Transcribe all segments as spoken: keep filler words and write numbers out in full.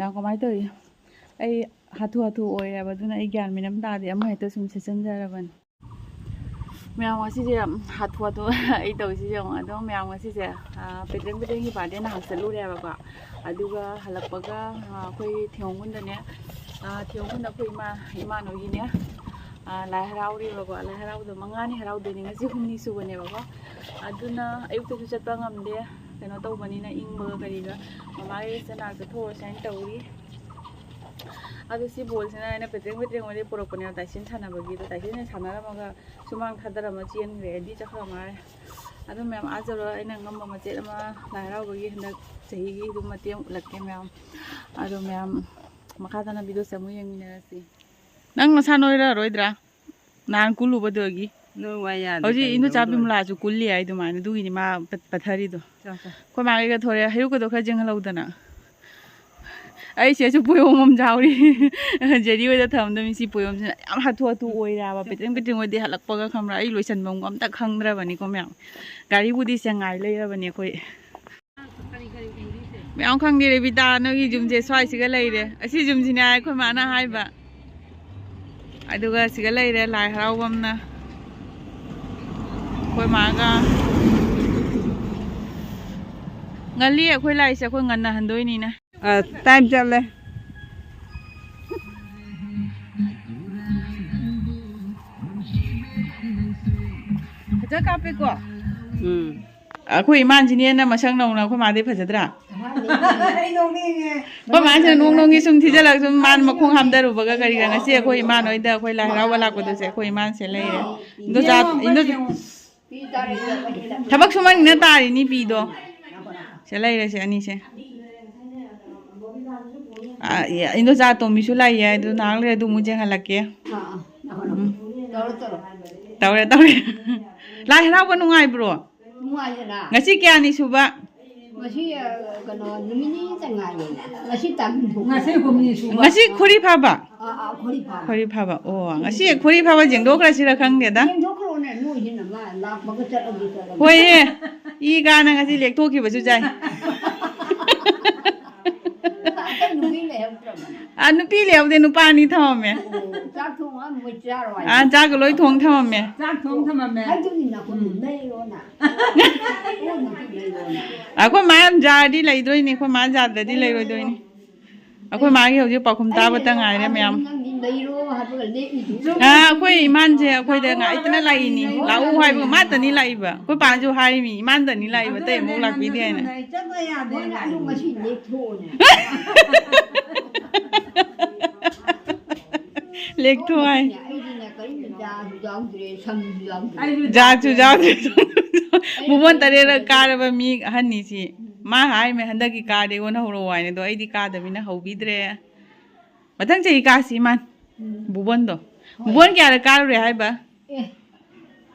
ꯌꯥꯝ ꯀꯃꯥꯏꯅ ꯇꯧꯔꯤ? ꯑꯩ ꯍꯥꯊꯨ ꯍꯥꯊꯨ ꯑꯣꯏꯔꯦꯕ, ꯑꯗꯨꯅ ꯑꯩ ꯒ꯭ꯌꯥꯟ ꯃꯦꯟ ꯑꯃ ꯇꯥꯗꯦ, ꯑꯃ ꯍꯦꯛꯇ ꯁꯨꯝ ꯁꯦꯠꯆꯟꯖꯔꯕꯅꯤ꯫ ꯃꯌꯥꯝ, ꯉꯁꯤꯁꯦ ꯌꯥꯝ ꯍꯥꯊꯨ ꯍꯥꯊꯨ ꯑꯩ ꯇꯧꯔꯤꯁꯤ ꯌꯦꯡꯉꯣ꯫ ꯑꯗꯣ ꯃꯌꯥꯝ, ꯉꯁꯤꯁꯦ, ꯑ, ꯄꯦꯇ꯭ꯔꯦꯡ ꯄꯦꯇ꯭ꯔꯦꯡꯒꯤ ꯕꯥꯔꯗꯦ ꯅꯍꯥꯟ ꯆꯠꯂꯨꯔꯦꯕꯀꯣ꯫ ꯑꯗꯨꯒ ꯍꯜꯂꯛꯄꯒ, ꯑ, ꯑꯩꯈꯣꯏ ꯊꯤꯌꯣꯡ ꯈꯨꯟꯗꯅꯦ, ꯑ, ꯊꯤꯌꯣꯡ ꯈꯨꯟꯗ ꯑꯩꯈꯣꯏ ꯏꯃꯥ, ꯏꯃꯥꯟꯅꯕꯒꯤꯅꯦ, ꯑ, ꯂꯥꯏ ꯍꯔꯥꯎꯔꯤꯕꯀꯣ꯫ ꯂꯥꯏ ꯍꯔꯥꯎꯕꯗꯣ ꯃꯉꯥꯅꯤ ꯍꯔꯥꯎꯗꯣꯏꯅꯦ, ꯉꯁꯤ ꯍꯨꯝꯅꯤ ꯁꯨꯕꯅꯦꯕꯀꯣ꯫ ꯑꯗꯨꯅ ꯑꯌꯨꯛꯇꯁꯨ ꯆꯠꯄ ꯉꯝꯗꯦ, ꯀꯩꯅꯣ ꯇꯧꯕꯅꯤꯅ, ꯏꯪꯕꯒ ꯀꯔꯤꯒ꯫ ꯃꯃꯥꯒꯤ ꯆꯅꯥꯛ ꯆꯠꯊꯣꯛꯑꯁꯤ ꯍꯥꯏꯅ ꯇꯧꯔꯤ꯫ ꯑꯗꯣ ꯁꯤ ꯕꯣꯜꯁꯤꯅ ꯑꯩꯅ ꯄꯦꯇ꯭ꯔꯦꯡ ꯄꯦꯇ꯭ꯔꯦꯡ ꯑꯣꯏꯗꯤ ꯄꯨꯔꯛꯄꯅꯦꯕ, ꯇꯥꯏꯁꯤꯟ ꯁꯥꯟꯅꯕꯒꯤꯗꯣ꯫ ꯇꯥꯏꯁꯤꯟ ꯁꯥꯟꯅꯔꯝꯃꯒ ꯁꯨꯃꯥꯡ ꯊꯥꯗꯔꯝꯃ ꯆꯦꯟꯈ꯭ꯔꯦ, ꯑꯗꯨꯗꯤ ꯆꯠꯈ꯭ꯔ ꯃꯥꯜꯂꯦ꯫ ꯑꯗꯨ ꯃꯌꯥꯝ, ꯑꯥ ꯆꯠꯂꯣ, ꯑꯩꯅ ꯉꯝꯕ ꯃꯆꯦꯠ ꯑꯃ ꯂꯥꯏ ꯍꯔꯥꯎꯕꯒꯤ ꯍꯟꯗꯛ ꯆꯍꯤꯒꯤ ꯑꯗꯨꯝ ꯃꯇꯦꯡ ꯎꯠꯂꯛꯀꯦ ꯃꯌꯥꯝ꯫ ꯑꯗꯣ ꯃꯌꯥꯝ, ꯃꯈꯥ ꯇꯥꯅ ꯚꯤꯗꯤꯑꯣꯁꯦ ꯑꯃꯨꯛ ꯌꯦꯡꯃꯤꯟꯅꯔꯁꯤ꯫ ꯅꯪ ꯅꯁꯥ ꯅꯣꯏꯔꯔꯣꯏꯗ꯭ꯔꯥ? ꯅꯍꯥꯟ ꯀꯨꯜꯂꯨꯕꯗꯨꯒꯤ꯫ ꯅꯣꯏ ꯋꯥ ꯌꯥꯗꯦ, ꯍꯧꯖꯤꯛ ꯀꯔꯤ ꯏꯟꯗꯣꯆꯥ ꯂꯧꯗꯣꯏꯅꯣ? ꯕꯤꯃꯂꯥꯁꯨ ꯀꯨꯜꯂꯤ ꯍꯥꯏ ꯑꯗꯨꯃꯥꯏꯅ, ꯑꯗꯨꯒꯤꯅꯤ ꯃꯥ ꯄꯠ-, ꯄꯠꯊꯔꯤꯗꯣ꯫ ꯆꯥꯎ, ꯆꯥꯎ꯫ ꯑꯩꯈꯣꯏ ꯃꯥꯒꯤꯒ ꯊꯣꯔꯦ, ꯍꯩꯔꯨꯛꯀꯗꯣ ꯈꯔ ꯌꯦꯡꯍꯜꯍꯧꯗꯅ꯫ ꯑꯩ ꯁꯤꯗꯁꯨ ꯄꯣꯌꯣꯝ ꯑꯃ ꯌꯥꯎꯔꯤ꯫ ꯖꯦꯔꯤ ꯍꯣꯏꯗ ꯊꯝꯗꯣꯏꯅꯤ꯫ ꯁꯤ ꯄꯣꯌꯣꯝꯁꯤꯅ ꯌꯥꯝ ꯍꯥꯊꯨ ꯍꯥꯊꯨ ꯑꯣꯏꯔꯦ ꯍꯥꯏꯕ꯫ ꯄꯦꯇ꯭ꯔꯤꯡ ꯄꯦꯇ꯭ꯔꯤꯡ ꯑꯣꯏꯗꯤ ꯍꯜꯂꯛꯄꯒ ꯈꯪꯕ꯭ꯔꯥ, ꯑꯩ ꯂꯣꯏꯁꯟꯐꯝꯒ ꯑꯝꯇ ꯈꯪꯗ꯭ꯔꯕꯅꯤꯀꯣ ꯃꯌꯥꯝ꯫ ꯒꯥꯔꯤꯕꯨꯗꯤ ꯁꯦꯡꯉꯥꯏ ꯂꯩꯔꯕꯅꯤ ꯑꯩꯈꯣꯏ꯫ ꯃꯌꯥꯝ ꯈꯪꯗꯦ, ꯔꯦꯕꯤꯇꯥ, ꯅꯣꯏꯒꯤ ꯌꯨꯝꯁꯦ ꯁ꯭ꯋꯥꯏꯁꯤꯒ ꯂꯩꯔꯦ꯫ ꯑꯁꯤ ꯌꯨꯝꯁꯤꯅꯦ ꯑꯩꯈꯣꯏ ꯃꯥꯅ ꯍꯥꯏꯕ꯫ ꯑꯗꯨꯒ ꯁꯤꯒ ꯂꯩꯔꯦ ꯂꯥꯏ ꯍꯔꯥꯎꯐꯝꯅ꯫ ꯑꯩꯈꯣꯏ ꯃꯥꯒ꯫ ꯉꯜꯂꯤ ꯑꯩꯈꯣꯏ ꯂꯥꯛꯏꯁꯦ, ꯑꯩꯈꯣꯏ ꯉꯟꯅ ꯍꯟꯗꯣꯏꯅꯤꯅ꯫ ꯑ, ꯇꯥꯏꯝ ꯆꯠꯂꯦ꯫ ꯐꯖ ꯀꯥꯞꯄꯦꯀꯣ? ꯎꯝ꯫ ꯑꯩꯈꯣꯏ ꯏꯃꯥꯟꯁꯤꯅ ꯍꯦꯟꯅ ꯃꯁꯛ ꯅꯧꯅ ꯑꯩꯈꯣꯏ ꯃꯥꯗꯩ ꯐꯖꯗ꯭ꯔꯥ? ꯑꯩ ꯅꯣꯛꯅꯤꯡꯉꯦ꯫ ꯑꯩꯈꯣꯏ ꯃꯥꯁꯤꯅ ꯅꯣꯡ ꯅꯣꯡꯒꯤ ꯁꯨꯝ ꯊꯤꯖꯤꯜꯂꯛ ꯁꯨꯝ ꯃꯥꯅ ꯃꯈꯣꯡ ꯍꯥꯝꯊꯔꯨꯕꯒ ꯀꯔꯤꯒ꯫ ꯉꯁꯤ ꯑꯩꯈꯣꯏ ꯏꯃꯥꯟ ꯍꯣꯏꯗ ꯑꯩꯈꯣꯏ ꯂꯥꯏ ꯍꯔꯥꯎꯕ ꯂꯥꯛꯄꯗꯁꯦ ꯑꯩꯈꯣꯏ ꯏꯃꯥꯟꯁꯦ ꯂꯩꯔꯦ꯫ ꯏꯟꯗꯣꯆꯥ, ꯏꯟꯗꯣ-, ꯊꯕꯛ ꯁꯨꯃꯟꯒꯤꯅ ꯇꯥꯔꯤꯅꯤ ꯄꯤꯗꯣ꯫ ꯁꯤ ꯂꯩꯔꯦ ꯁꯤ ꯑꯅꯤꯁꯦ꯫ ꯑ, ꯏꯟꯗꯣꯆꯥ ꯑꯇꯣꯝꯕꯤꯁꯨ ꯂꯥꯛꯏꯌꯦ, ꯑꯗꯨ ꯉꯥꯏꯍꯥꯛ ꯂꯩꯔ ꯑꯗꯨ ꯑꯃꯨꯛ ꯌꯦꯡꯍꯜꯂꯛꯀꯦ꯫ ꯑꯥ, ꯑꯥ, ꯇꯧꯔꯣ, ꯇꯧꯔꯣ꯫ ꯇꯧꯔꯦ, ꯇꯧꯔꯦ꯫ ꯂꯥꯏ ꯍꯔꯥꯎꯕ ꯅꯨꯡꯉꯥꯏꯕ꯭ꯔꯣ? ꯅꯨꯡꯉꯥꯏꯗꯅ꯫ ꯉꯁꯤ ꯀꯌꯥꯅꯤ ꯁꯨꯕ? ꯉꯁꯤ, ꯑ, ꯀꯩꯅꯣ, ꯅꯨꯃꯤꯠ ꯅꯤꯅꯤꯇ ꯉꯥꯏꯔꯤꯅꯦ꯫ ꯉꯁꯤ ꯇꯥꯡ ꯍꯨꯝꯐꯨ꯫ ꯉꯁꯤ ꯍꯨꯝꯅꯤ ꯁꯨꯕ꯫ ꯉꯁꯤ ꯈꯣꯔꯤ ꯐꯥꯕ? ꯑꯥ, ꯑꯥ, ꯈꯣꯔꯤ ꯐꯥꯕ꯫ ꯈꯣꯔꯤ ꯐꯥꯕ꯫ ꯑꯣ, ꯉꯁꯤ ꯈꯣꯔꯤ ꯐꯥꯕ ꯌꯦꯡꯊꯣꯛꯈ꯭ꯔꯁꯤꯔ ꯈꯪꯗꯦꯗ꯫ ꯌꯦꯡꯊꯣꯛꯈ꯭ꯔꯣꯅꯦ, ꯅꯣꯏꯁꯤꯅ ꯃꯥ ꯂꯥꯛꯄꯒ ꯆꯠꯂꯒꯦ, ꯆꯠꯂꯒꯦ꯫ ꯍꯣꯏꯌꯦ꯫ ꯏ ꯀꯥꯅ ꯉꯁꯤ ꯂꯦꯛꯊꯣꯛꯈꯤꯕꯁꯨ ꯌꯥꯏ꯫ ꯑ, ꯅꯨꯄꯤ ꯂꯩꯍꯧꯗꯦ, ꯅꯨꯄꯥ ꯑꯅꯤ ꯊꯝꯃꯝꯃꯦ꯫ ꯆꯥꯛ ꯊꯣꯡꯉ ꯃꯣꯏ ꯆꯥꯔꯣ ꯍꯥꯏ꯫ ꯑ, ꯆꯥꯛꯀ ꯂꯣꯏ ꯊꯣꯡ ꯊꯝꯃꯝꯃꯦ꯫ ꯆꯥꯛ ꯊꯣꯡ ꯊꯝꯃꯝꯃꯦ꯫ ꯑꯗꯨꯅꯤ ꯅꯥꯀꯣꯡꯗ ꯂꯩꯔꯣꯅ꯫ ꯑꯩꯈꯣꯏ ꯃꯥ ꯌꯥꯝ ꯌꯥꯔꯗꯤ ꯂꯩꯗꯣꯏꯅꯤ, ꯑꯩꯈꯣꯏ ꯃꯥ ꯌꯥꯗ꯭ꯔꯗꯤ ꯂꯩꯔꯣꯏꯗꯣꯏꯅꯤ꯫ ꯑꯩꯈꯣꯏ ꯃꯥꯒꯤ ꯍꯧꯖꯤꯛ ꯄꯥꯎꯈꯨꯝ ꯇꯥꯕꯇ ꯉꯥꯏꯔꯦ ꯃꯌꯥꯝ꯫ ꯅꯪꯗꯤ ꯂꯩꯔꯣ ꯍꯥꯏꯕꯒ ꯂꯦꯞꯄꯤꯗꯨ꯫ ꯑ, ꯑꯩꯈꯣꯏ ꯏꯃꯥꯟꯁꯦ ꯑꯩꯈꯣꯏꯗ ꯉꯥꯏꯇꯅ ꯂꯥꯛꯏꯅꯤ, ꯂꯥꯛꯎ ꯍꯥꯏꯕꯒ ꯃꯥꯇꯅꯤ ꯂꯥꯛꯏꯕ꯫ ꯑꯩꯈꯣꯏ ꯄꯥꯁꯨ ꯍꯥꯏꯔꯤꯃꯤ, ꯏꯃꯥꯟꯗꯅꯤ ꯂꯥꯛꯏꯕ, ꯑꯇꯩ ꯑꯃꯨꯛ ꯂꯥꯛꯄꯤꯗꯦ ꯍꯥꯏꯅ꯫ ꯆꯠꯄ ꯌꯥꯗꯦ꯫ ꯃꯣꯏꯅ ꯑꯗꯨ ꯉꯁꯤ ꯂꯦꯞꯊꯣꯛꯑꯣꯅꯦ꯫ ꯂꯦꯛꯊꯣꯛ ꯍꯥꯏ꯫ ꯑꯩꯗꯤꯅꯦ, ꯀꯔꯤꯝꯇ ꯌꯥꯎꯗ꯭ꯔꯦ, ꯁꯝꯁꯨ ꯌꯥꯎꯗ꯭ꯔꯦ꯫ ꯖꯥꯠꯁꯨ ꯌꯥꯎꯗ꯭ꯔꯦ꯫ ꯃꯨꯕꯣꯟ ꯇꯔꯦꯠꯂꯛ ꯀꯥꯔꯕ ꯃꯤ ꯑꯍꯟꯅꯤ ꯁꯤ꯫ ꯃꯥ ꯍꯥꯏꯃꯦ ꯍꯟꯗꯛꯀꯤ ꯀꯥꯔꯗꯤ ꯑꯣꯟꯍꯧꯔꯣ ꯍꯥꯏꯅ, ꯑꯗꯣ ꯑꯩꯗꯤ ꯀꯥꯗꯕꯅꯤꯅ ꯍꯧꯕꯤꯗ꯭ꯔꯦ꯫ ꯃꯊꯪ ꯆꯍꯤ ꯀꯥꯁꯤ ꯏꯃꯥꯟ꯫ ꯎꯝ꯫ ꯕꯨꯕꯣꯟꯗꯣ꯫ ꯍꯣꯏ꯫ ꯕꯨꯕꯣꯟ ꯀꯌꯥꯔꯛ ꯀꯥꯔꯨꯔꯦ ꯍꯥꯏꯕ? ꯑꯦ,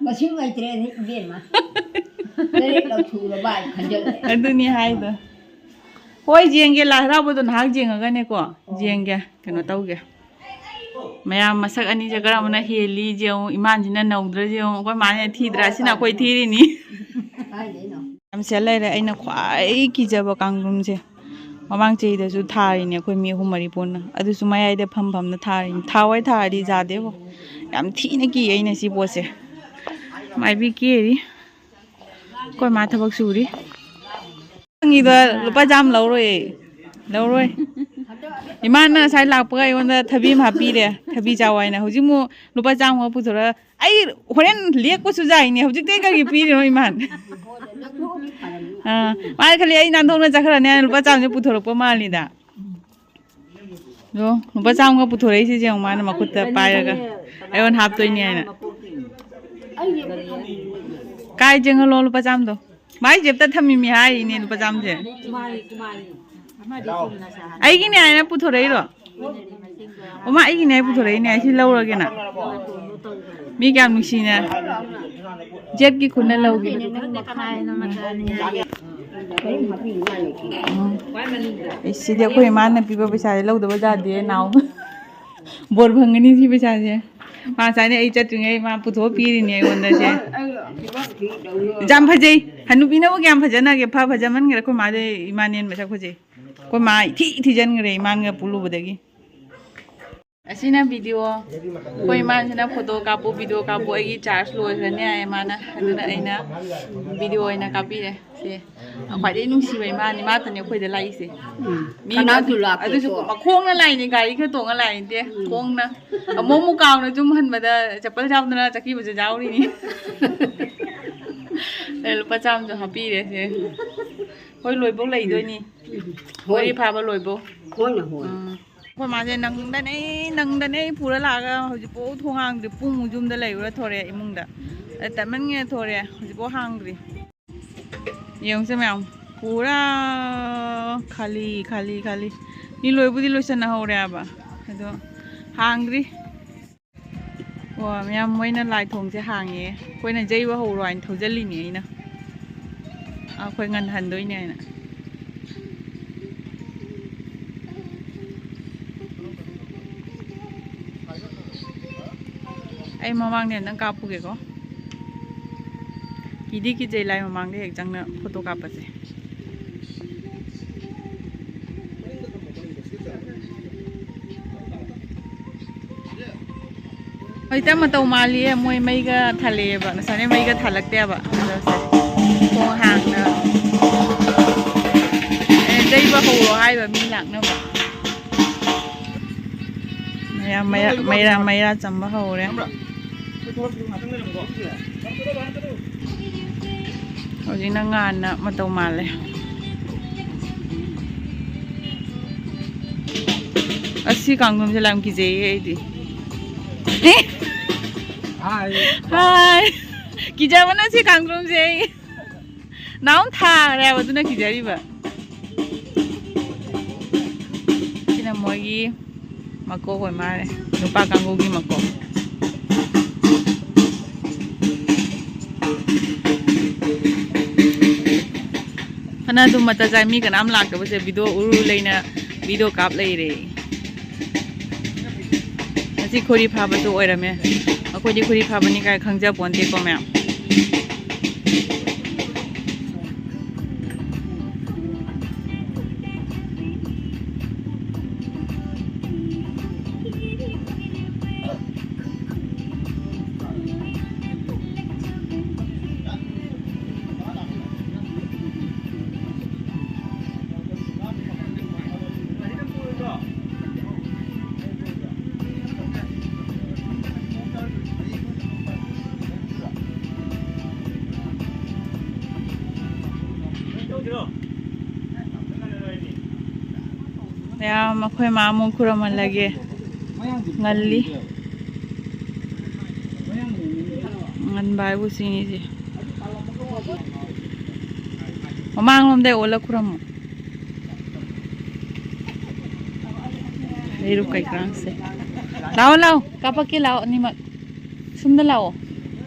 ꯃꯁꯤꯡ ꯂꯩꯇ꯭ꯔꯦ ꯏꯕꯦꯝꯃ꯫ ꯇꯔꯦꯠꯂꯛ ꯁꯨꯔꯕ ꯍꯥꯏ ꯈꯟꯖꯜꯂꯦ꯫ ꯑꯗꯨꯅꯤ ꯍꯥꯏꯗꯣ꯫ ꯍꯣꯏ, ꯌꯦꯡꯒꯦ, ꯂꯥꯏ ꯍꯔꯥꯎꯕꯗꯣ ꯉꯥꯏꯍꯥꯛ ꯌꯦꯡꯉꯒꯅꯦꯀꯣ, ꯑꯣ꯫ ꯌꯦꯡꯒꯦ, ꯀꯩꯅꯣ ꯇꯧꯒꯦ꯫ ꯃꯌꯥꯝ ꯃꯁꯛ ꯑꯅꯤꯁꯦ ꯀꯔꯝꯕꯅ ꯍꯦꯜꯂꯤ ꯌꯦꯡꯉꯨ, ꯏꯃꯥꯟꯁꯤꯅ ꯅꯧꯗ꯭ꯔꯁꯤ ꯌꯦꯡꯉꯨ, ꯑꯩꯈꯣꯏ ꯃꯥꯅ ꯊꯤꯗ꯭ꯔꯥ? ꯁꯤꯅ ꯑꯩꯈꯣꯏ ꯊꯤꯔꯤꯅꯤ꯫ ꯀꯥꯏꯗꯩꯅꯣ? ꯌꯥꯝ ꯁꯦꯠ ꯂꯩꯔꯦ꯫ ꯑꯩꯅ ꯈ꯭ꯋꯥꯏ ꯀꯤꯖꯕ ꯀꯥꯡꯗ꯭ꯔꯨꯝꯁꯦ꯫ ꯃꯃꯥꯡ ꯆꯍꯤꯗꯁꯨ ꯊꯥꯔꯤꯅꯦ ꯑꯩꯈꯣꯏ ꯃꯤ ꯑꯍꯨꯝ ꯃꯔꯤ ꯄꯨꯟꯅ꯫ ꯑꯗꯨꯁꯨ ꯃꯌꯥꯏꯗ ꯐꯝ ꯐꯝꯅ ꯊꯥꯔꯤꯅꯤ꯫ ꯊꯥꯎ ꯍꯣꯏ ꯊꯥꯔꯗꯤ ꯌꯥꯗꯦꯕꯣ꯫ ꯌꯥꯝ ꯊꯤꯅ ꯀꯤ ꯑꯩꯅ ꯁꯤ ꯄꯣꯠꯁꯦ꯫ ꯃꯥꯏꯕꯤ ꯀꯦꯔꯤ꯫ ꯑꯩꯈꯣꯏ ꯃꯥ ꯊꯕꯛ ꯁꯨꯔꯤ꯫ ꯅꯪꯒꯤꯗꯣ ꯂꯨꯄꯥ ꯆꯥꯝꯃ ꯂꯧꯔꯣꯏ꯫ ꯂꯧꯔꯣꯏ꯫ ꯏꯃꯥꯅ ꯉꯁꯥꯏ ꯂꯥꯛꯄꯒ ꯑꯩꯉꯣꯟꯗ ꯊꯕꯤ ꯑꯃ ꯍꯥꯞꯄꯤꯔꯦ꯫ ꯊꯕꯤ ꯆꯥꯎ ꯍꯥꯏꯅ꯫ ꯍꯧꯖꯤꯛ ꯑꯃꯨꯛ ꯂꯨꯄꯥ ꯆꯥꯝꯃ ꯄꯨꯊꯣꯔꯒ ꯑꯩ ꯍꯣꯔꯦꯟ ꯂꯦꯛꯄꯁꯨ ꯌꯥꯏꯅꯦ꯫ ꯍꯧꯖꯤꯛꯇꯩ ꯀꯔꯤ ꯄꯤꯔꯤꯅꯣ ꯏꯃꯥꯟ? ꯑꯥ, ꯃꯥꯅ ꯈꯜꯂꯤ ꯑꯩ ꯅꯥꯟꯊꯣꯛꯅ ꯆꯠꯈ꯭ꯔꯅꯤ ꯍꯥꯏꯅ ꯂꯨꯄꯥ ꯆꯥꯝꯃꯁꯦ ꯄꯨꯊꯣꯔꯛꯄ ꯃꯥꯜꯂꯤꯗ꯫ ꯑꯗꯣ ꯂꯨꯄꯥ ꯆꯥꯝꯃꯒ ꯄꯨꯊꯣꯔꯛꯏꯁꯦ ꯌꯦꯡꯉꯨ, ꯃꯥꯅ ꯃꯈꯨꯠꯇ ꯄꯥꯏꯔꯒ ꯑꯩꯉꯣꯟꯗ ꯍꯥꯞꯇꯣꯏꯅꯦ ꯍꯥꯏꯅ꯫ ꯀꯥꯏ ꯆꯦꯡꯍꯜꯂꯣ ꯂꯨꯄꯥ ꯆꯥꯝꯃꯗꯣ? ꯃꯥꯏ ꯖꯦꯞꯇ ꯊꯝꯃꯤꯃꯤ ꯍꯥꯏꯔꯤꯅꯦ ꯂꯨꯄꯥ ꯆꯥꯝꯃꯁꯦ꯫ ꯑꯩꯒꯤꯅꯦ ꯍꯥꯏꯅ ꯄꯨꯊꯣꯔꯛꯏꯔꯣ? ꯑꯣ, ꯃꯥ ꯑꯩꯒꯤꯅꯦ ꯍꯥꯏ ꯄꯨꯊꯣꯔꯛꯏꯅꯦ, ꯑꯩ ꯁꯤ ꯂꯧꯔꯒꯦꯅ꯫ ꯃꯤ ꯀꯌꯥꯝ ꯅꯨꯡꯁꯤꯅ ꯖꯦꯠꯀꯤ ꯈꯨꯠꯅ ꯂꯧꯒꯦ꯫ ꯎꯝ꯫ ꯑꯩ ꯁꯤꯗꯤ ꯑꯩꯈꯣꯏ ꯏꯃꯥꯅ ꯄꯤꯕ ꯄꯩꯁꯥꯁꯦ ꯂꯧꯗꯕ ꯌꯥꯗꯦ ꯅꯥꯎ꯫ ꯕꯣꯔ ꯐꯪꯒꯅꯤ ꯁꯤ ꯄꯩꯁꯥꯁꯦ꯫ ꯃꯥ ꯉꯁꯥꯏꯅ ꯑꯩ ꯆꯠꯇ꯭ꯔꯤꯉꯩ ꯃꯥ ꯄꯨꯊꯣꯛꯑ ꯄꯤꯔꯤꯅꯦ ꯑꯩꯉꯣꯟꯗ ꯁꯦ꯫ ꯌꯥꯝ ꯐꯖꯩ꯫ ꯍꯅꯨꯕꯤꯅꯕꯨ ꯀꯌꯥꯝ ꯐꯖꯅꯒꯦ? ꯐ ꯐꯖꯃꯟꯈ꯭ꯔꯦ꯫ ꯑꯩꯈꯣꯏ ꯃꯥꯗꯩ ꯏꯃꯥꯅ ꯍꯦꯟꯅ ꯃꯁꯛ ꯐꯖꯩ꯫ ꯑꯩꯈꯣꯏ ꯃꯥ ꯏꯊꯤ ꯊꯤꯖꯤꯟꯈ꯭ꯔꯦ ꯏꯃꯥꯟꯒ ꯄꯨꯜꯂꯨꯕꯗꯒꯤ꯫ ꯑꯁꯤꯅ ꯚꯤꯗꯤꯑꯣ, ꯑꯩꯈꯣꯏ ꯏꯃꯥꯁꯤꯅ ꯐꯣꯇꯣ ꯀꯥꯞꯄꯨ, ꯚꯤꯗꯤꯑꯣ ꯀꯥꯞꯄꯨ, ꯑꯩꯒꯤ ꯆꯥꯔꯖ ꯂꯣꯏꯈ꯭ꯔꯅꯤ ꯍꯥꯏꯌꯦ ꯃꯥꯅ꯫ ꯑꯗꯨꯅ ꯑꯩꯅ ꯚꯤꯗꯤꯑꯣ ꯑꯣꯏꯅ ꯀꯥꯞꯄꯤꯔꯦ꯫ ꯁꯦ, ꯈ꯭ꯋꯥꯏꯗꯩ ꯅꯨꯡꯁꯤꯕ ꯏꯃꯥꯅꯤ, ꯃꯥꯇꯅꯦ ꯑꯩꯈꯣꯏꯗ ꯂꯥꯛꯏꯁꯦ꯫ ꯎꯝ꯫ ꯃꯤ ꯀꯅꯥꯁꯨ ꯂꯥꯛꯇꯦꯀꯣ꯫ ꯑꯗꯨꯁꯨ ꯃꯈꯣꯡꯅ ꯂꯥꯛꯏꯅꯦ, ꯒꯥꯔꯤ ꯈꯔ ꯇꯣꯡꯉ ꯂꯥꯛꯏ ꯅꯠꯇꯦ, ꯎꯝ꯫ ꯈꯣꯡꯅ꯫ ꯑꯃꯨꯛ ꯑꯃꯨꯛ ꯀꯥꯎꯅ ꯌꯨꯝ ꯍꯟꯕꯗ ꯆꯄꯜ ꯌꯥꯎꯗꯅ ꯆꯠꯈꯤꯕꯁꯨ ꯌꯥꯎꯔꯤꯅꯤ꯫ ꯑꯦ, ꯂꯨꯄꯥ ꯆꯥꯝꯃꯁꯨ ꯍꯥꯞꯄꯤꯔꯦ ꯁꯦ꯫ ꯍꯣꯏ, ꯂꯣꯏꯕꯧ ꯂꯩꯗꯣꯏꯅꯤ꯫ ꯎꯝ꯫ ꯍꯣꯏ꯫ ꯋꯥꯔꯤ ꯐꯥꯕ ꯂꯣꯏꯕꯧ꯫ ꯍꯣꯏꯅꯦ, ꯍꯣꯏ꯫ ꯎꯝ꯫ ꯑꯩꯈꯣꯏ ꯃꯥꯁꯦ ꯅꯪꯗꯅꯦ, ꯅꯪꯗꯅꯦ ꯄꯨꯔ ꯂꯥꯛꯑꯒ ꯍꯧꯖꯤꯛꯐꯥꯎ ꯊꯣꯡ ꯍꯥꯡꯗ꯭ꯔꯤ꯫ ꯄꯨꯡ ꯌꯨꯝꯗ ꯂꯩꯔꯨꯔ ꯊꯣꯔꯛꯑꯦ ꯏꯃꯨꯡꯗ꯫ ꯑꯗ ꯇꯟꯃꯟꯒꯤꯅ ꯊꯣꯔꯛꯑꯦ, ꯍꯧꯖꯤꯛꯐꯥꯎ ꯍꯥꯡꯗ꯭ꯔꯤ꯫ ꯌꯦꯡꯉꯨꯁꯦ ꯃꯌꯥꯝ, ꯄꯨꯔꯥ ꯈꯥꯂꯤ, ꯈꯥꯂꯤ, ꯈꯥꯂꯤ꯫ ꯃꯤ ꯂꯣꯏꯕꯨꯗꯤ ꯂꯣꯏꯁꯟꯅꯍꯧꯔꯦ ꯍꯥꯏꯕ, ꯑꯗꯣ ꯍꯥꯡꯗ꯭ꯔꯤ꯫ ꯑꯣ, ꯃꯌꯥꯝ ꯃꯣꯏꯅ ꯂꯥꯏ ꯊꯣꯡꯁꯦ ꯍꯥꯡꯉꯦ꯫ ꯑꯩꯈꯣꯏꯅ ꯌꯩꯕ ꯍꯧꯔꯣ ꯍꯥꯏꯅ ꯊꯧꯖꯜꯂꯤꯅꯦ ꯑꯩꯅ꯫ ꯑꯩꯈꯣꯏ ꯉꯟꯍꯟꯗꯣꯏꯅꯦ ꯍꯥꯏꯅ꯫ ꯑꯩ ꯃꯃꯥꯡꯗ ꯑꯝꯇꯪ ꯀꯥꯞꯄꯨꯒꯦꯀꯣ꯫ ꯀꯤꯗꯤ ꯀꯤꯖꯩ ꯂꯥꯏ ꯃꯃꯥꯡꯗ ꯍꯦꯛ ꯆꯪꯅ ꯐꯣꯇꯣ ꯀꯥꯞꯄꯁꯦ꯫ ꯍꯧꯖꯤꯛꯇ ꯃꯇꯧ ꯃꯥꯜꯂꯤꯌꯦ, ꯃꯣꯏ ꯃꯩꯒ ꯊꯥꯜꯂꯛꯑꯦꯕ, ꯉꯁꯥꯏꯅ ꯃꯩꯒ ꯊꯥꯜꯂꯛꯇꯦꯕ꯫ ꯑꯗꯣ ꯁꯦ, ꯊꯣꯡ ꯍꯥꯡꯅ, ꯑꯦ, ꯌꯩꯕ ꯍꯧꯔꯣ ꯍꯥꯏꯕ ꯃꯤ ꯂꯥꯛꯅꯕ꯫ ꯃꯌꯥꯝ ꯃꯩꯔꯥ, ꯃꯩꯔꯥ, ꯃꯩꯔꯥ ꯆꯝꯕ ꯍꯧꯔꯦ꯫ ꯍꯧꯖꯤꯛꯅ ꯉꯥꯟꯅ ꯃꯇꯧ ꯃꯥꯜꯂꯦ꯫ ꯑꯁꯤ ꯀꯥꯡꯗ꯭ꯔꯨꯝꯁꯦ ꯌꯥꯝ ꯀꯤꯖꯩꯌꯦ ꯑꯩꯗꯤ꯫ ꯍꯥꯏ꯫ ꯍꯥꯏ꯫ ꯀꯤꯖꯕꯅ ꯁꯤ ꯀꯥꯡꯗ꯭ꯔꯨꯝꯁꯦ ꯑꯩ꯫ ꯅꯥꯎ ꯊꯥꯔꯦ ꯍꯥꯏꯕ, ꯑꯗꯨꯅ ꯀꯤꯖꯔꯤꯕ꯫ ꯁꯤꯅ ꯃꯣꯏꯒꯤ ꯃꯀꯣꯛ ꯑꯣꯏ ꯃꯥꯜꯂꯦ, ꯅꯨꯄꯥ ꯀꯥꯡꯕꯨꯒꯤ ꯃꯀꯣꯛ꯫ ꯐꯅ ꯑꯗꯨꯝ ꯃꯇ ꯆꯥꯏ, ꯃꯤ ꯀꯅꯥꯝ ꯂꯥꯛꯇꯕꯁꯦ ꯚꯤꯗꯤꯑꯣ ꯎꯔꯨ ꯂꯩꯅ ꯚꯤꯗꯤꯑꯣ ꯀꯥꯞ ꯂꯩꯔꯦ꯫ ꯉꯁꯤ ꯈꯣꯔꯤ ꯐꯥꯕꯁꯨ ꯑꯣꯏꯔꯝꯃꯦ꯫ ꯑꯩꯈꯣꯏꯗꯤ ꯈꯣꯔꯤ ꯐꯥꯕꯅꯤ ꯀꯥꯏ ꯈꯪꯖꯄꯣꯟꯇꯦꯀꯣ ꯃꯌꯥꯝ꯫ ꯃꯌꯥꯝ, ꯑꯩꯈꯣꯏ ꯃꯥ ꯑꯃꯨꯛ ꯈꯨꯔꯨꯝꯍꯜꯂꯒꯦ꯫ ꯉꯜꯂꯤ꯫ ꯉꯟꯕ ꯍꯥꯏꯕꯨ ꯁꯤꯅꯤꯁꯦ꯫ ꯃꯃꯥꯡꯂꯣꯝꯗ ꯑꯣꯜꯂ ꯈꯨꯔꯝꯃꯣ꯫ ꯂꯩꯔꯨꯛ ꯀꯩꯀꯥꯡꯁꯦ꯫ ꯂꯥꯛꯑꯣ, ꯂꯥꯛꯑꯣ, ꯀꯥꯄꯛꯀꯦ, ꯂꯥꯛꯑꯣ, ꯑꯅꯤꯃꯛ꯫ ꯁꯨꯝꯗ ꯂꯥꯛꯑꯣ꯫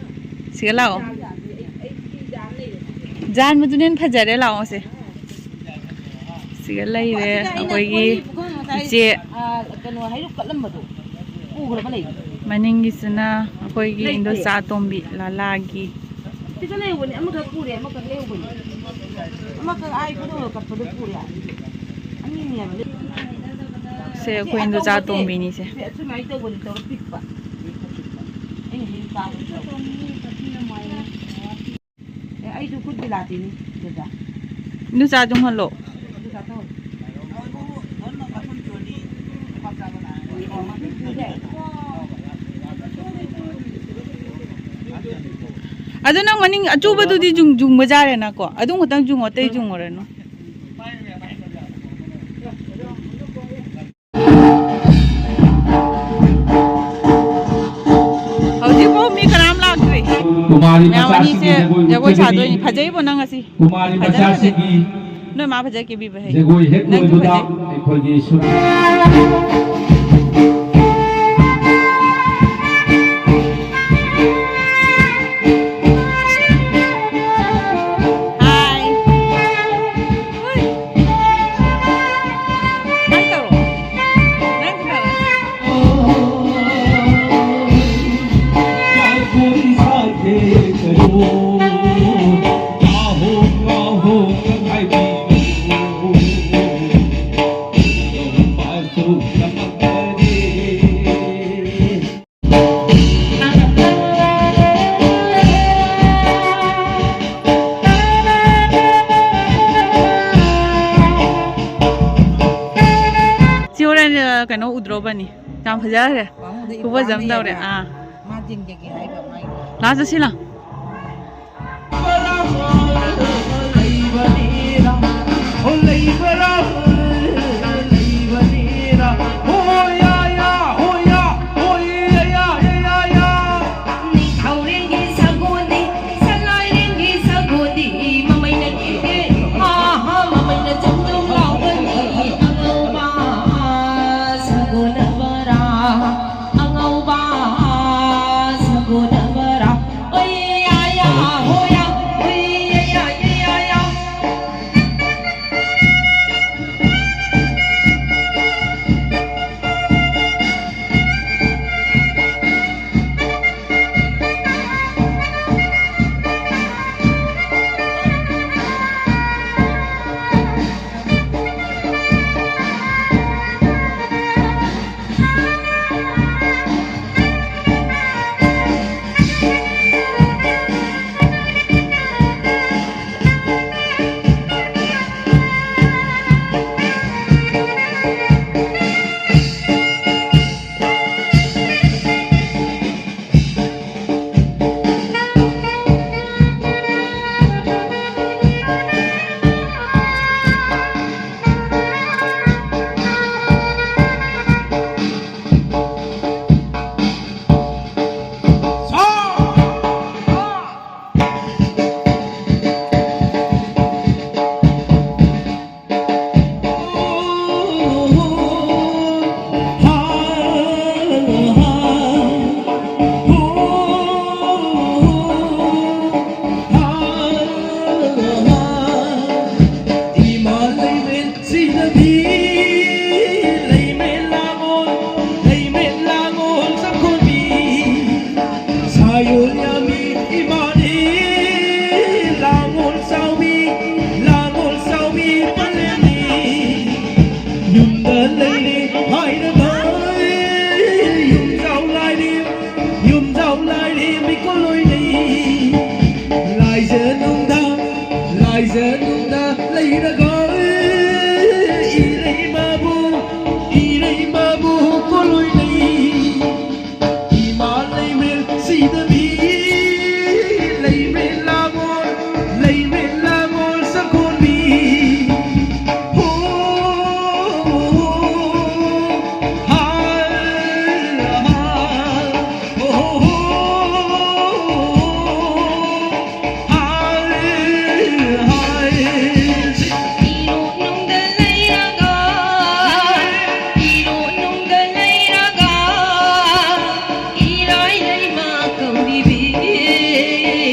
ꯁꯤꯒ ꯂꯥꯛꯑꯣ꯫ ꯖꯥꯟꯕꯗꯨꯅ ꯍꯦꯟꯅ ꯐꯖꯔꯦ, ꯂꯥꯛꯑꯣ ꯁꯦ꯫ ꯁꯤꯒ ꯂꯩꯔꯦ ꯑꯩꯈꯣꯏꯒꯤ ꯏꯆꯦ꯫ ꯀꯩꯅꯣ ꯍꯩꯔꯨꯛ ꯀꯠꯂꯝꯕꯗꯣ ꯄꯨꯈ꯭ꯔꯕ ꯂꯩ꯫ ꯃꯅꯤꯡꯒꯤꯁꯤꯅ ꯑꯩꯈꯣꯏꯒꯤ ꯏꯟꯗꯣꯆꯥ ꯑꯇꯣꯝꯕꯤ ꯂꯥꯂꯥꯒꯤ꯫ ꯁꯤꯗ ꯂꯩꯍꯧꯕꯅꯦ, ꯑꯃꯈꯛ ꯄꯨꯔꯦ, ꯑꯃꯈꯛ ꯂꯩꯍꯧꯕꯅꯦ꯫ ꯑꯃꯈꯛ ꯑꯥ ꯏꯕꯨꯙꯧꯅ ꯀꯠꯄꯗꯣ ꯄꯨꯔꯦ꯫ ꯑꯅꯤꯅꯦꯕ ꯂꯩ-, ꯁꯦ ꯑꯩꯈꯣꯏ ꯏꯟꯗꯣꯆꯥ ꯑꯇꯣꯝꯕꯤꯅꯤꯁꯦ꯫ ꯁꯦ ꯑꯁꯨꯃꯥꯏꯅ ꯇꯧꯕꯅꯤ, ꯇꯧꯔ ꯄꯤꯛꯄ꯫ ꯑꯩꯅ ꯍꯦꯛ ꯆꯥꯕꯗꯣ꯫ ꯑꯦ, ꯑꯩꯁꯨ ꯈꯨꯠ ꯕꯤꯂꯥꯇꯤꯅꯤ, ꯗꯗꯥ꯫ ꯏꯟꯗꯣꯆꯥ ꯆꯨꯝꯍꯜꯂꯣ꯫ ꯑꯗꯨ ꯆꯥꯊꯣꯛ꯫ ꯑꯗꯨ ꯅꯪ ꯃꯅꯤꯡ ꯑꯆꯨꯕꯗꯨꯗꯤ ꯌꯨꯡ-, ꯌꯨꯡꯕ ꯌꯥꯔꯦꯅꯀꯣ꯫ ꯑꯗꯨꯝ ꯈꯛꯇꯪ ꯌꯨꯡꯉꯣ, ꯑꯇꯩ ꯌꯨꯡꯉꯨꯔꯅꯨ꯫ ꯍꯧꯖꯤꯛꯐꯥꯎ ꯃꯤ ꯀꯅꯥꯝ ꯂꯥꯛꯇ꯭ꯔꯤ꯫ ꯀꯨꯃꯥꯔꯤ ꯃꯌꯥꯝ ꯑꯅꯤꯁꯦ ꯃꯆꯥꯁꯤꯡꯒꯤ ꯖꯒꯣꯏ ꯖꯒꯣꯏ ꯎꯠꯆꯔꯤ꯫ ꯁꯥꯗꯣꯏꯅꯤ꯫ ꯐꯖꯩꯕꯣ ꯅꯪ ꯉꯁꯤ? ꯀꯨꯃꯥꯔꯤ ꯐꯖꯅ ꯐꯖꯩ꯫ ꯃꯆꯥꯁꯤꯡꯒꯤ ꯅꯣꯏ ꯃꯥ ꯐꯖꯅ ꯀꯦꯕꯤꯕ ꯍꯩ꯫ ꯖꯒꯣꯏ ꯍꯦꯛ ꯅꯪꯁꯨ ꯂꯣꯏꯕꯗ ꯐꯖꯩ꯫ ꯑꯩꯈꯣꯏꯒꯤ ꯁꯨꯔ ꯍꯥꯏ꯫ ꯍꯨꯏ꯫ ꯅꯪ ꯇꯧꯔꯣ꯫ ꯅꯪ ꯇꯧꯔꯣ꯫ ꯁꯤ ꯍꯣꯔꯦꯟ, ꯑ, ꯀꯩꯅꯣ ꯎꯗ꯭ꯔꯣꯕꯅꯤ? ꯌꯥꯝ ꯐꯖꯈ꯭ꯔꯦ꯫ ꯄꯥꯃꯨꯗ ꯈꯨꯐꯖ ꯑꯃ ꯏꯄꯥꯝ ꯇꯧꯔꯦ꯫ ꯂꯩꯕ꯭ꯔꯥ? ꯑꯥ꯫ ꯃꯥ ꯊꯤꯟꯖꯒꯦ ꯍꯥꯏꯕ ꯃꯥꯏ꯫ ꯂꯥꯛꯑꯣ ꯆꯠꯁꯤ ꯂꯥꯎ꯫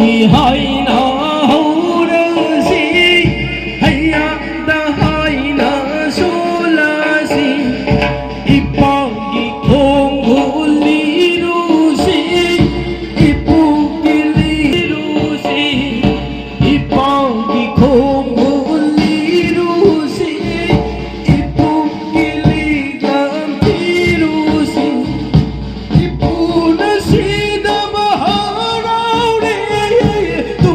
ꯍꯥꯏꯅ ꯍꯧꯔꯁꯤ, ꯍꯩꯌꯥꯗ ꯍꯥꯏꯅ ꯁꯣꯜꯂꯁꯤ, ꯏꯄꯥꯒꯤ ꯈꯣꯡꯒꯨꯜ ꯂꯤꯔꯨꯁꯤ, ꯏꯄꯨꯒꯤ ꯂꯤꯔꯨꯁꯤ, ꯏꯄꯥꯒꯤ ꯈꯣꯡꯒꯨꯜ ꯂꯤꯔꯨꯁꯤ, ꯏꯄꯨꯒꯤ ꯂꯤꯒ ꯊꯤꯔꯨꯁꯤ꯫ ꯏꯄꯨꯅ ꯁꯤꯗꯕ ꯍꯔꯥꯎꯔꯦ, ꯇꯨ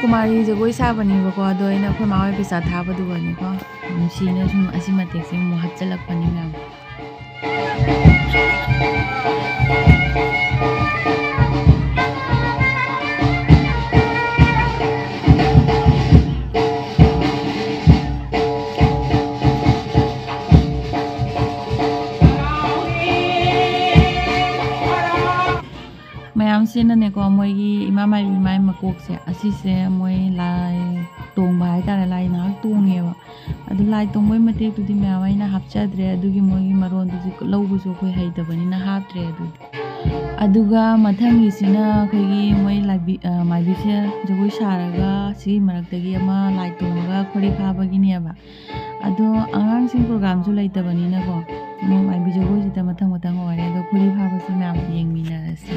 ꯀꯨꯃꯥꯔꯤ ꯖꯒꯣꯏ ꯁꯥꯕꯅꯦꯕꯀꯣ, ꯑꯗꯣ ꯑꯩꯅ ꯑꯩꯈꯣꯏ ꯃꯥ ꯍꯣꯏ ꯄꯩꯁꯥ ꯊꯥꯕꯗꯨꯒꯅꯦꯀꯣ, ꯅꯨꯡꯁꯤꯅ ꯁꯨꯝ ꯑꯁꯤ ꯃꯇꯦꯛꯁꯦ ꯑꯃꯨꯛ ꯍꯥꯞꯆꯤꯜꯂꯛꯄꯅꯤ ꯃꯌꯥꯝ꯫ ꯃꯌꯥꯝꯁꯤꯅꯅꯦꯀꯣ, ꯃꯣꯏꯒꯤ ꯏꯃꯥ ꯃꯥꯏꯕꯤ ꯃꯥꯏ ꯃꯀꯣꯛꯁꯦ, ꯑꯁꯤꯁꯦ ꯃꯣꯏ ꯂꯥꯏ ꯇꯣꯡꯕ ꯍꯥꯏꯇꯥꯔꯦ, ꯂꯥꯏ ꯉꯥꯏꯍꯥꯛ ꯇꯣꯡꯉꯦꯕ꯫ ꯑꯗꯨ ꯂꯥꯏ ꯇꯣꯡꯕꯩ ꯃꯇꯦꯛꯇꯨꯗꯤ ꯃꯌꯥꯝ ꯑꯩꯅ ꯍꯥꯞꯆꯗ꯭ꯔꯦ, ꯑꯗꯨꯒꯤ ꯃꯣꯏꯒꯤ ꯃꯔꯣꯟꯗꯨꯁꯨ ꯂꯧꯕꯁꯨ ꯑꯩꯈꯣꯏ ꯍꯩꯇꯕꯅꯤꯅ ꯍꯥꯞꯇ꯭ꯔꯦ꯫ ꯑꯗꯨꯗꯤ ꯑꯗꯨꯒ ꯃꯊꯪꯒꯤꯁꯤꯅ ꯑꯩꯈꯣꯏꯒꯤ ꯃꯣꯏ ꯂꯥꯏꯕꯤ-, ꯑ, ꯃꯥꯏꯕꯤꯁꯦ ꯖꯒꯣꯏ ꯁꯥꯔꯒ ꯁꯤꯒꯤ ꯃꯔꯛꯇꯒꯤ ꯑꯃ ꯂꯥꯏ ꯇꯣꯡꯉꯒ ꯈꯣꯔꯤ ꯐꯥꯕꯒꯤꯅꯦꯕ꯫ ꯑꯗꯣ ꯑꯉꯥꯡꯁꯤꯡ ꯄ꯭ꯔꯣꯒ꯭ꯔꯥꯝꯁꯨ ꯂꯩꯇꯕꯅꯤꯅꯀꯣ, ꯃꯣꯏ ꯃꯥꯏꯕꯤ ꯖꯒꯣꯏꯁꯤꯗ ꯃꯊꯪ ꯃꯊꯪ ꯑꯣꯏꯔꯦ꯫ ꯑꯗꯣ ꯈꯣꯔꯤ ꯐꯥꯕꯁꯤ ꯃꯌꯥꯝ ꯌꯦꯡꯃꯤꯟꯅꯔꯁꯤ꯫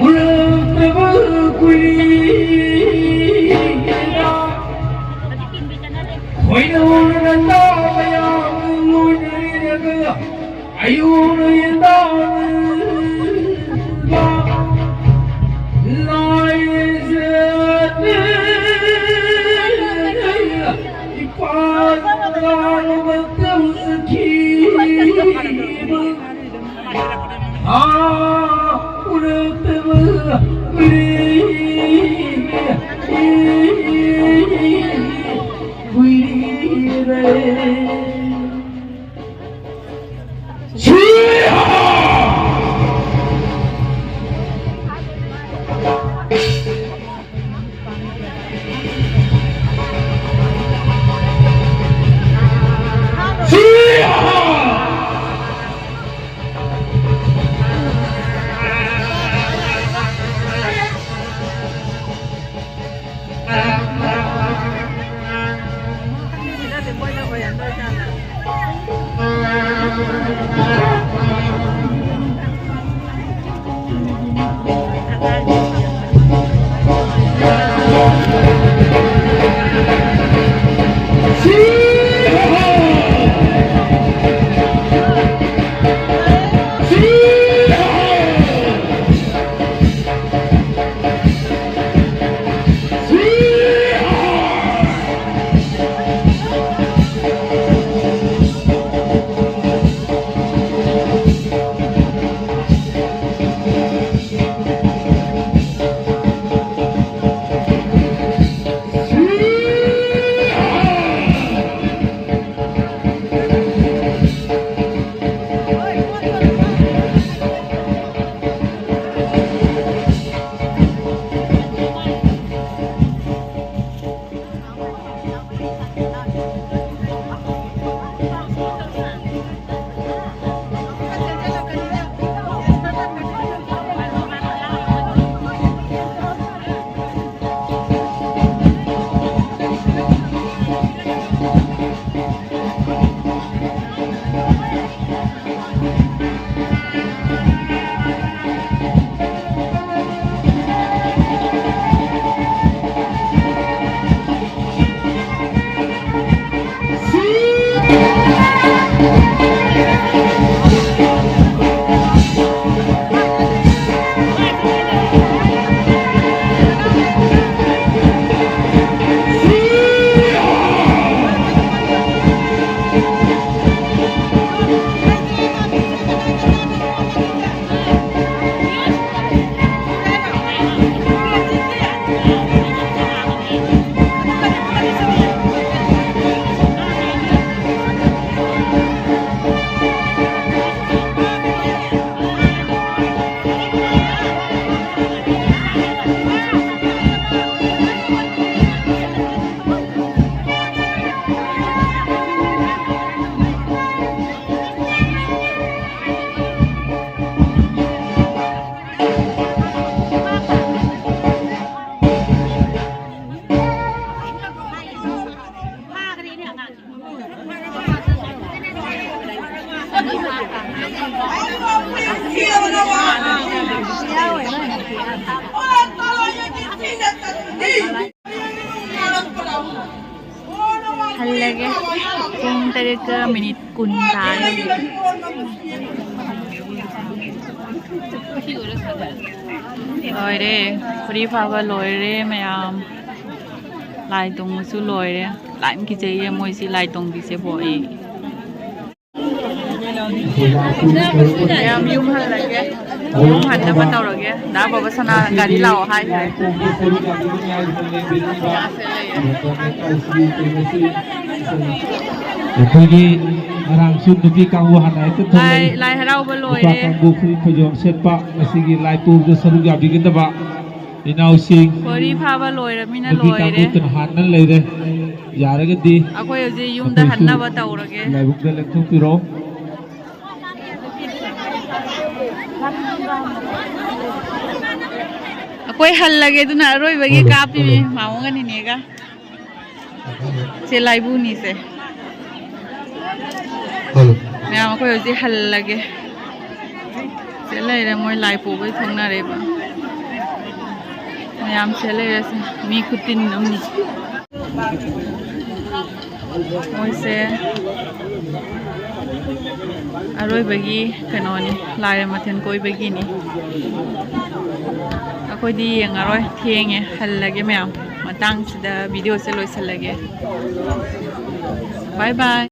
ꯎꯔꯛꯇꯕ ꯀꯨꯏꯔꯦꯗ꯫ ꯈꯣꯏꯗꯧꯅ ꯇꯥꯕ ꯌꯥꯝꯅ ꯂꯣꯏꯅꯔꯦꯗ꯫ ꯑꯌꯨꯛꯅ ꯌꯦꯟꯗꯥꯡꯕ ꯂꯥꯏꯖꯗꯦ꯫ ꯏꯄꯥ ꯅꯥꯕ ꯇꯧꯖꯈꯤꯕ꯫ ꯍꯥ ꯎꯔꯛ ꯍꯜꯂꯒꯦ꯫ ꯄꯨꯡ ꯇꯔꯦꯠꯀ ꯃꯤꯅꯤꯠ ꯀꯨꯟ ꯇꯥꯔꯦ ꯍꯧꯖꯤꯛ꯫ ꯂꯣꯏꯔꯦ꯫ ꯐꯨꯔꯤ ꯐꯥꯕ ꯂꯣꯏꯔꯦ ꯃꯌꯥꯝ꯫ ꯂꯥꯏ ꯇꯣꯡꯕꯁꯨ ꯂꯣꯏꯔꯦ꯫ ꯂꯥꯏ ꯌꯥꯝ ꯀꯤꯖꯩꯌꯦ ꯃꯣꯏꯁꯤ ꯂꯥꯏ ꯇꯣꯡꯕꯤꯁꯦ ꯄꯣꯛꯏ꯫ ꯌꯥꯝ ꯌꯨꯝ ꯍꯜꯂꯒꯦ꯫ ꯌꯨꯝ ꯍꯟꯅꯕ ꯇꯧꯔꯒꯦ꯫ ꯗꯥ ꯕꯕꯥ ꯁꯅꯥ ꯒꯥꯔꯤ ꯂꯥꯛꯑꯣ ꯍꯥꯏꯈ꯭ꯔꯦ꯫ ꯑꯩꯈꯣꯏꯒꯤ ꯉꯔꯥꯡꯁꯨ ꯅꯨꯄꯤ ꯀꯥꯡꯕꯨ ꯍꯥꯟꯅ ꯍꯦꯛꯇ ꯊꯣꯛꯂꯛꯏ꯫ ꯂꯥꯏ ꯍꯔꯥꯎꯕ ꯅꯨꯄꯥ ꯂꯣꯏꯔꯦ꯫ ꯀꯥꯡꯕꯨ ꯐꯨꯔꯤꯠ ꯐꯩꯖꯣꯝ ꯁꯦꯠꯄ ꯉꯁꯤꯒꯤ ꯂꯥꯏ ꯄꯨꯕꯗ ꯁꯔꯨꯛ ꯌꯥꯕꯤꯒꯗꯕ ꯏꯅꯥꯎꯁꯤꯡ ꯐꯨꯔꯤ ꯐꯥꯕ ꯂꯣꯏꯔꯃꯤꯅ ꯅꯨꯄꯤ ꯂꯣꯏꯔꯦ꯫ ꯀꯥꯡꯕꯨꯇꯅ ꯍꯥꯟꯅ ꯂꯩꯔꯦ꯫ ꯌꯥꯔꯒꯗꯤ ꯑꯩꯈꯣꯏ ꯍꯧꯖꯤꯛ ꯌꯨꯝꯗ ꯑꯩꯈꯣꯏꯁꯨ ꯍꯟꯅꯕ ꯇꯧꯔꯒꯦ꯫ ꯂꯥꯏꯕꯨꯡꯗ ꯂꯦꯡꯊꯣꯛꯄꯤꯔꯣ꯫ ꯑꯩꯈꯣꯏ ꯍꯜꯂꯒꯦ ꯑꯗꯨꯅ ꯑꯔꯣꯏꯕꯒꯤ ꯍꯜꯂꯣ, ꯀꯥꯞꯄꯤꯅꯤ ꯍꯜꯂꯣ꯫ ꯃꯥꯃꯣꯒ ꯅꯤꯅꯦꯒ꯫ ꯁꯦ ꯂꯥꯏꯕꯨꯅꯤꯁꯦ꯫ ꯍꯜꯂꯣ꯫ ꯃꯌꯥꯝ ꯑꯩꯈꯣꯏ ꯍꯧꯖꯤꯛ ꯍꯜꯂꯒꯦ꯫ ꯁꯦ ꯂꯩꯔꯦ ꯃꯣꯏ ꯂꯥꯏ ꯄꯨꯕꯩ ꯊꯣꯛꯅꯔꯦꯕ꯫ ꯃꯌꯥꯝ ꯁꯦ ꯂꯩꯔꯦꯁꯦ꯫ ꯃꯤ ꯈꯨꯇꯤꯟ ꯑꯃꯅꯤ꯫ ꯃꯣꯏꯁꯦ ꯑꯔꯣꯏꯕꯒꯤ ꯀꯩꯅꯣꯅꯤ, ꯂꯥꯏꯔ ꯃꯊꯦꯜ ꯀꯣꯏꯕꯒꯤꯅꯤ꯫ ꯑꯩꯈꯣꯏꯗꯤ ꯌꯦꯡꯉꯔꯣꯏ, ꯊꯦꯡꯉꯦ, ꯍꯜꯂꯒꯦ ꯃꯌꯥꯝ꯫ ꯃꯇꯥꯡꯁꯤꯗ video ꯁꯦ ꯂꯣꯏꯁꯤꯜꯂꯒꯦ꯫ Bye bye꯫